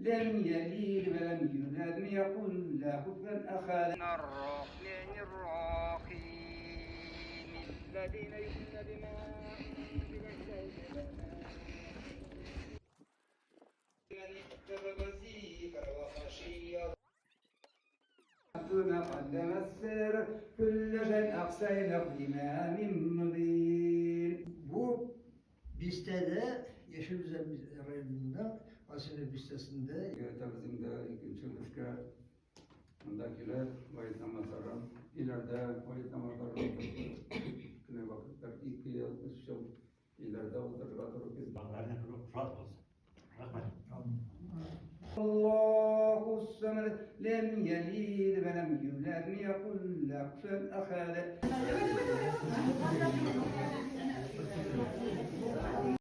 لم يلد ولم يولد يقل له كفوا أحد. الرحمن الرحيم الذين يؤمنون بما أنزل إليك من اتبع الذكر وخشي ثم قدم السر كل شيء أحصيناه في إمام مبين. Бу бистәдә, Яшел Үзән районында, Асиле бистәсендә. Йөртәбез инде икенче өлешкә. Монда килеп, гает намазларын, өйләрдә гает намазларын кенә вакытлар, 2 ел, 3 ел өйләрдә утырырга туры килде. Балаларына шат булсын. Рәхмәт. الله الصمد لم يلد ولم يولد يقل له كفوا أحد.